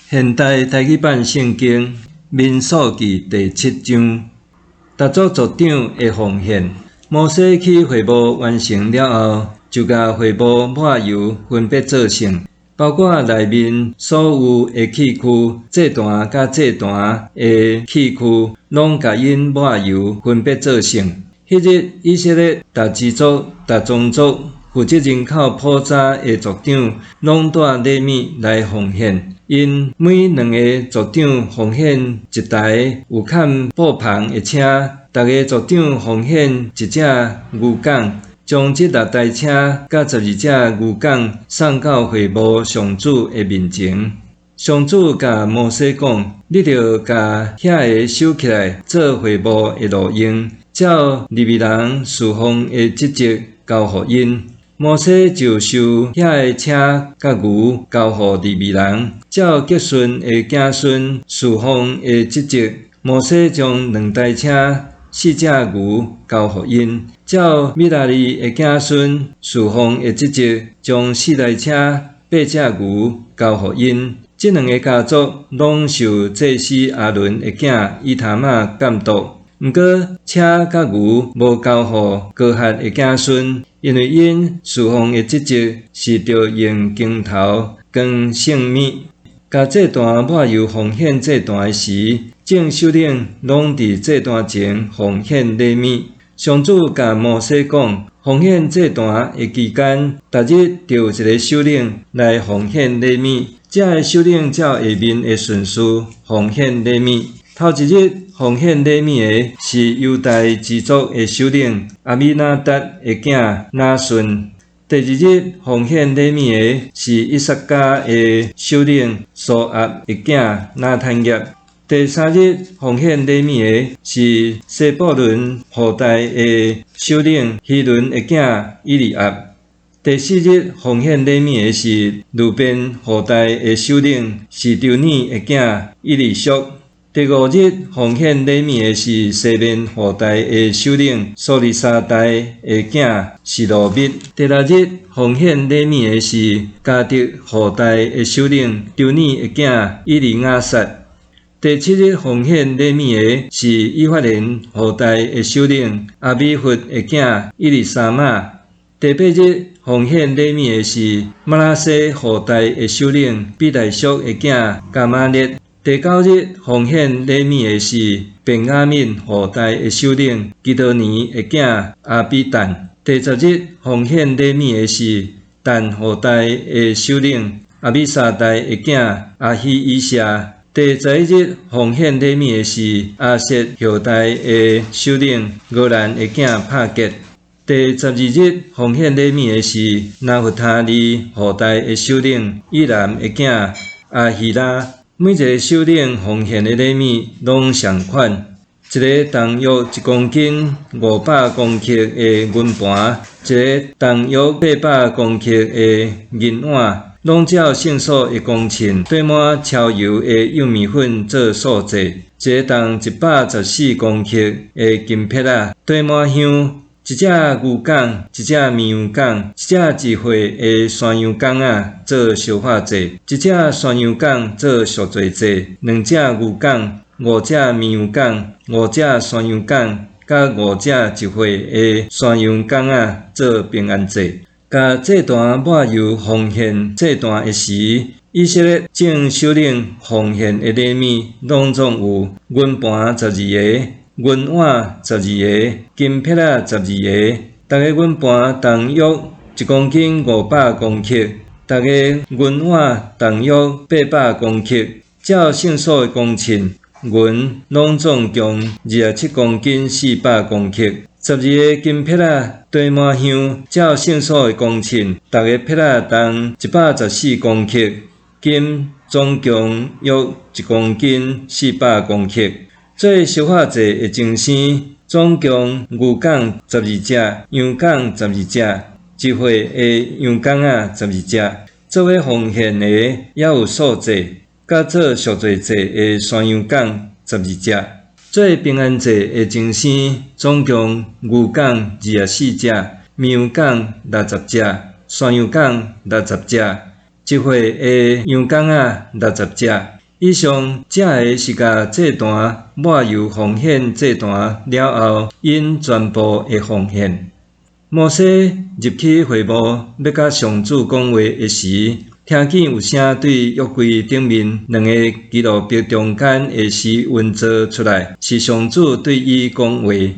現代台語版聖經民數記第七章，逐族族長的奉獻。摩西起會幕完成了後，就共會幕抹油分別做聖，包括內面所有的器具、祭壇佮祭壇的器具，攏共𪜶抹油分別做聖。彼日以色列逐支族、逐宗族負責人口普查的族長，攏帶禮物來奉獻。𪜶每兩个族長奉獻一台有崁布篷的車，逐个族長奉獻一隻牛犅，將這六台車佮12隻牛犅送到會幕上主的面前。上主共摩西講：你著共遐个收起來做會幕的路用，照利未人事奉的職責交予𪜶。摩西就收遐个車佮牛交予利未人，照革順的子孫事奉的職責。摩西將兩台車、四隻牛交予𪜶，照米拉利的子孫事奉的職責，將四台車、八隻牛交予𪜶。這兩个家族攏受祭司亞倫的囝以他瑪監督。毋過，車佮牛無交予哥哈的子孫，因為𪜶事奉的職責是著用鏡頭裝聖物。共祭壇抹油奉獻祭壇的時，眾首領攏佇祭壇前奉獻禮物。上主共摩西講，奉獻祭壇的期間，逐日著有一个首領來奉獻禮物。這个首領照下面的順序奉獻禮物。頭一日奉獻禮物的是猶大支族的首領亞米拿達的囝拿順。第二日奉獻禮物的是以薩迦的首領蘇押的囝拿但業。第三日奉獻禮物的是西布倫後代的首領希倫的囝以利押。第四日奉獻禮物的是流便後代的首領示丟珥的囝以利束。第五日奉獻禮物的是西緬後代的首領蘇利沙代的囝示羅密。第六日奉獻禮物的是迦得後代的首領丟尼的囝以利亞撒。第七日奉獻禮物的是以法蓮後代的首領亞米忽的囝以利沙瑪。第八日奉獻禮物的是瑪拿西後代的首領毗大束的囝迦瑪列。第九日奉獻禮物的是便雅憫後代的首領基多尼的囝亞比但。第十日奉獻禮物的是但後代的首領亞米沙代的囝亞希以謝。第十一日奉獻禮物的是亞設後代的首領俄蘭的囝帕結。第十二日奉獻禮物的是拿弗他利後代的首領以南的囝亞希拉。每一个首領奉獻的禮物攏仝款，一个重約1公斤500公克的銀盤，一个重約800公克的銀碗，攏照聖所的公秤綴滿超油的幼麵粉做素祭；一个重114公克的金撇仔綴滿香。一隻牛犅，一隻綿羊犅，一隻一歲的山羊犅仔做燒化祭，一隻山羊犅做贖罪祭，兩隻牛犅，五隻綿羊犅，五隻山羊犅，佮五隻一歲的山羊犅仔做平安祭。共祭壇抹油奉獻祭壇的時，以色列眾首領奉獻的禮物，攏總有銀盤十二个，銀碗十二个，金撇仔十二个，逐个銀盤重約1公斤500公克，逐个銀碗重約800公克。照聖所的公秤，銀攏總共27公斤400公克。十二个金撇仔綴滿香，照聖所的公秤，逐个撇仔重114公克，金總共約1公斤400公克。做燒化祭的牲牲，總共牛犅十二隻，羊犅十二隻，一歲的羊犅仔十二隻。做伙奉獻的猶有素祭，佮做贖罪祭的山羊犅十二隻。做平安祭的牲牲，總共牛犅24隻，綿羊犅60隻，山羊犅60隻。一歲的羊公仔60隻。以上這个是共祭壇抹油奉獻祭壇了後，𪜶全部的奉獻。摩西入去會幕欲佮上主講話的時，聽見有聲對約櫃頂面兩个基路伯中間的施恩座出來，是上主對伊講話。